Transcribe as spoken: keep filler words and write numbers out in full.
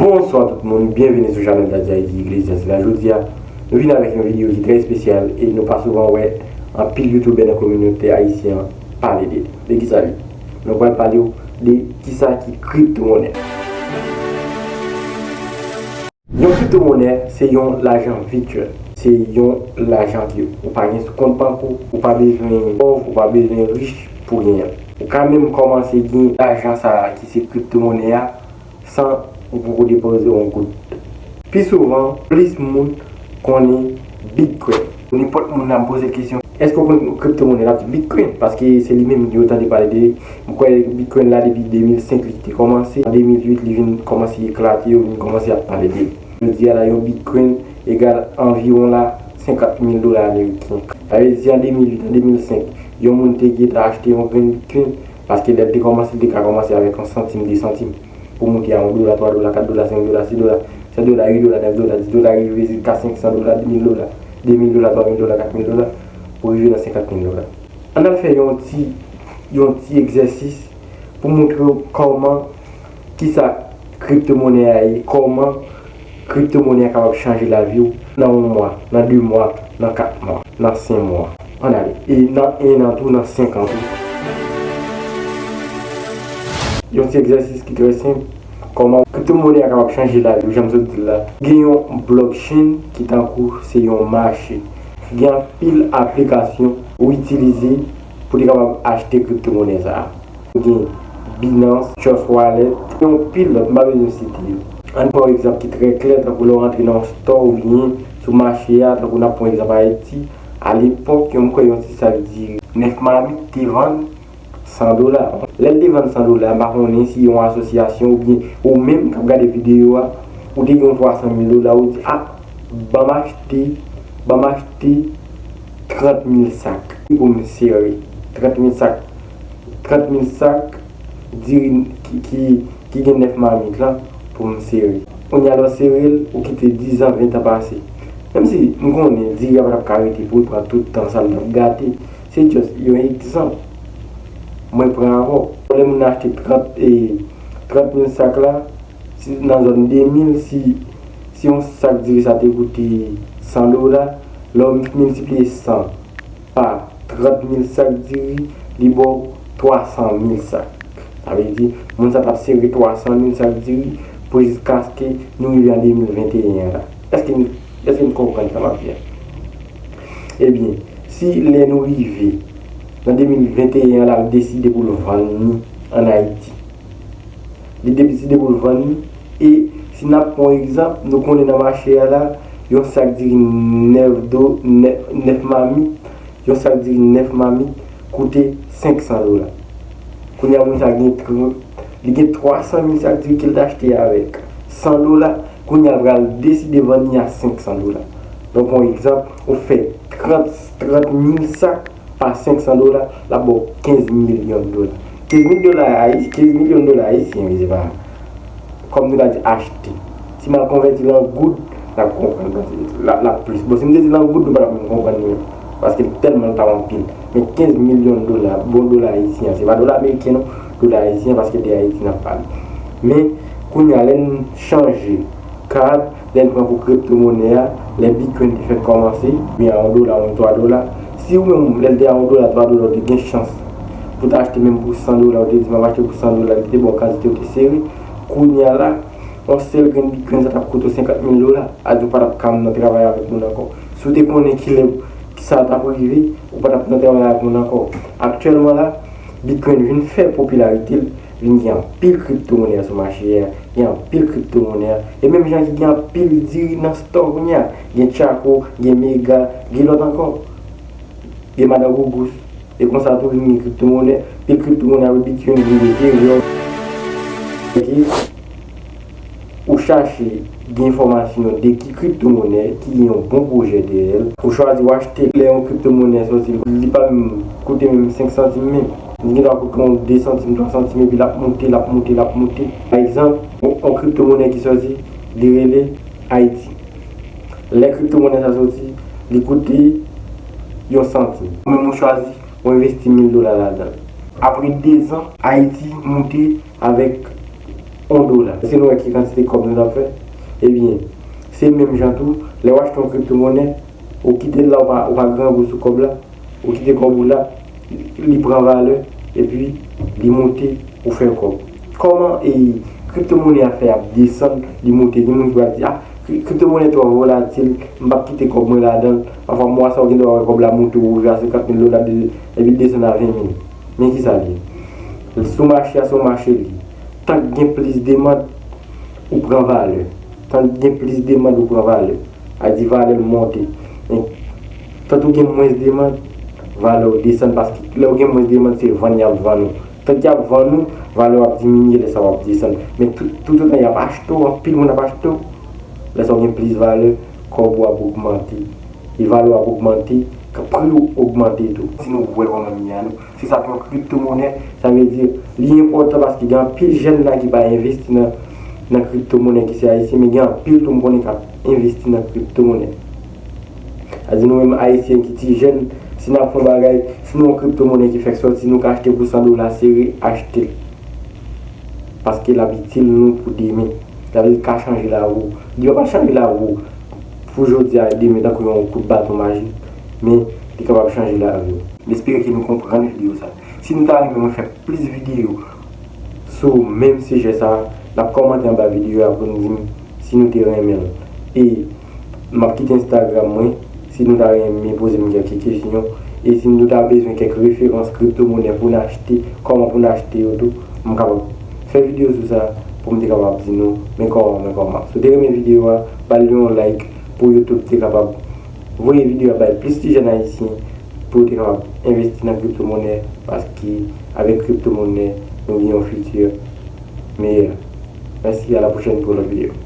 Bonswa tout moun, byenvini sou chanèl Daddy Haiti Iglesias la. Jodi a, nou vin avèk yon videyo ki trè espesyal e nou pa souvan wè anpil youtubè nan kominote ayisyen an pale de li. De kisa li? Nou pral pale w de kisa ki kriptomonè. Yon kriptomonè se yon lajan vityèl. Se yon lajan ke ou pa gen sou kont bank ou, ou pa bezwen pòv, ou pa bezwen rich pou genyen l. Ou ka menm kòmanse gen lajan sa a ki se kriptomonè a san ou poko depoze yon goud. Pi souvan, plis moun konnen Bitcoin. Nenpòt moun ap poze l kesyon, èske w konn kriptomonè? L ap di Bitcoin, paske se li menm yo tande pale de li. M kwè Bitcoin la depi de mil senk li te kòmanse, an de mil uit li vin kòmanse eklate, yo vin kòmanse ap pale de li. Jodi a la, yon Bitcoin egal anviwon la senkant mil dola ameriken. Sa vle di an de mil uit, an de mil senk, yon moun te gentan achte yon grenn Bitcoin, paske lè l te kòmanse, li te ka kòmanse avèk yon santim, de santim. Pou moute a yon dola, twa dola, kat dola, senk dola, sis dola, sèt dola, uit dola, nèf dola, dis dola, rive jiska senk san dola, mil dola, de mil dola, twa mil dola, kat mil dola, pou rive nan senkant mil dola. Ann al fè yon ti, yon ti egzèsis pou montre w kòman, kisa kriptomonè a ye, kòman kriptomonè a kapab chanje lavi w nan yon mwa, nan de mwa, nan kat mwa, nan senk mwa. Ann ale. E nan en an tou, nan senk an tou. Yon ti egzèsis ki trè senp. Kòman kriptomonè a kapab chanje lavi w, jan m sot di l la. Gen yon blockchain ki tankou se yon mache. Gen anpil aplikasyon ou itilize pou te kapab achte kriptomonè sa a. Ou gen Binance, Trust Wallet, gen yon pil lòt, m pa bezwen site yo. Ann pran yon egzanp ki trè klè, tankou lè w rantre nan yon store oubyen sou mache a, tankou n ap pran egzanp Ayiti, alepòk, yon, m kwè yon ti sak diri nèf mamit te vann san dola. Lè l te vann san dola, m pa konnen si yon asosyasyon oubyen ou menm k ap gade videyo a, ou te gen yon twa san mil dola, ou di, "A, ban m achte, ban m achte trant mil sak pou m sere." Trant mil sak, trant mil sak diri ki, ki, ki gen nèf mamit la pou m sere. Kounye a lè w sere l, ou kite dizan, ventan pase. Menm si m konnen diri a pa t ap ka rete pou l pran tout tan sa l t ap gate, se just yon egzanp mwen pran avè w. Lè moun nan achte trant, e, trant mil sak la, si nan zòn de mil, si, si yon sak diri sa te koute san dola, lè w miltipliye san pa trant mil sak diri, li ba w twa san mil sak. Sa vle di, moun sa t ap sere twa san mil sak diri pou jiskaske nou rive an de mil venteyen an la. Èske n, èske n konprann sa m ap di a? Ebyen, si lè nou rive nan de mil venteyen an la, l deside pou l vann li ann Ayiti, li deside pou l vann li. E si n ap pran yon egzanp, nou konnen nan mache a la, yon sak diri nèf do, nèf, nèf mamit, yon sak diri nèf mamit koute senk san dola. Kounye a moun sa gen tr-, li gen twa san mil sak diri ke l t achte avèk san dola, kounye a l pral deside vann li a senk san dola. Donk, yon egzanp, ou fè trant, trant mil sak pa senk san dola, l ap ba w kenz milyon dola. Kenz mil dola ayi-, kenz milyon dola ayisyen, wi, se pa, kòm nou ta di, achte. Si m al konvèti l an goud, n ap konprann, paske l ap, l ap plis. Bon, si m te di l an goud, nou pa t ap menm konprann li menm. Paske l tèlman l ta anpil. Men kenz milyon dola, bon dola ayisyen an, se pa dola ameriken non, dola ayisyen, paske de Ayiti n ap pale. Men, kounye a, lè n chanje kad, lè n pran pou kriptomonè a, lè Bitcoin te fèk kòmanse, oubyen a yon dola, yon twa dola. Si ou menm, lè l te a yon dola, twa dola, ou te gen chans pou w ta achte menm pou san dola, ou te di, "M ap achte pou san dola," li te ba w kantite ou te sere. Kounye a la, yon sèl grenn Bitcoin sa t ap koute w senkant mil dola. A di w pa t ap ka nan travay avèk moun ankò. Si w te konnen kilè sa t ap rive, ou pa t ap nan travay avèk moun ankò. Aktyèlman la, Bitcoin vin fè popilarite l, vin gen anpil kriptomonè sou mache a, gen anpil kriptomonè, e menm jan ki gen anpil diri nan store kounye a, gen Chaco, gen Mega, gen lòt ankò, gen Madan Gougous, e konsa tou vin gen kriptomonè, anpil kriptomonè avèk Bitcoin vin gen Ethereum. Ok? Ou chache gen enfòmasyon de ki kriptomonè ki gen yon bon pwojè dèyè l, ou chwazi w achte l. Lè yon kriptomonè sòti, li pa menm koute menm senk santim menm. Li gentan koute yon de santim, twa santim, epi l ap moute, l ap moute, l ap moute. Pa egzanp, yon, yon kriptomonè ki sòti, li rele Ayiti. Lè kriptomonè sa sòti, li koute yon santim. Ou menm ou chwazi, ou envesti mil dola ladan l. Apre de zan, Ayiti moute avèk yon dola. Èske nou wè ki kantite kòb nou t ap fè? Ebyen, se menm jan tou, lè w achte yon kriptomonè, ou kite l la, ou pa, ou pa grangou sou kòb la, ou kite kòb ou la, li pran valè, epi li monte, ou fè kòb. Kòman e kriptomonè a fè ap desann, li monte? Gen moun ki pral di, ah, kri- kriptomonè twò volatil, m p ap kite kòb mwen ladan l. Pafwa mwa sa ou gen dwa wè kòb la monte, ou rive a senkant mil dola, de- epi l desann a ven mil. Men ki sa l ye? Si w mache a, se yon mache li ye. Tank gen plis demann, ou pran valè. Tank gen plis demann, ou pran valè. A di valè l monte. Men, tank ou gen mwens demann, valè w desann, paske lè w gen mwens demann, se vann y ap vann ou. Tank y ap vann ou, valè w ap diminye, lè sa w ap desann. Men tout, toutotan y ap achte w, anpil moun ap achte w, lè sa w gen plis valè, kòb ou ap ogmante. E valè w ap ogmante, pri w ogmante tou. Si nou wè kòman li ye a, nou, se sa pou yon kriptomonè, sa vle di, li enpòtan paske gen anpil jèn la ki pa envesti nan, nan kriptomonè ki se ayisyen, men gen anpil tou m konnen k ap envesti nan kriptomonè. Sa di nou menm ayisyen ki ti jèn, si n ap fè yon bagay, si nou yon kriptomonè ki fèk sòti, nou ka achte pou san dola sere, achte l. Paske l ap itil nou pou demen. L ap ka chanje lavi w. Li pa pral chanje lavi w pou jodi a e demen tankou yon kout baton majik, men li kapab chanje lavi w. M espere ke nou konprann videyo sa. Si nou ta renmen mwen fè plis videyo sou menm sijè sa, n ap kòmante anba videyo a pou n di m si nou te renmen l. E m ap kite Instagram mwen, si nou ta renmen poze m kèk kesyon, e si nou ta bezwen kèk referans kriptomonè pou n achte, kòman pou n achte yo tou, m kapab fè videyo sou sa pou m te kapab di nou, men kòman, men kòman. Si w te renmen videyo a, ba l yon like pou YouTube te kapab voye videyo a bay plis ti jèn ayisyen pou yo te kapab envesti nan kriptomonè, paske avèk kriptomonè, nou gen yon fiti meyè. Mèsi, a la pwochèn pou lòt videyo.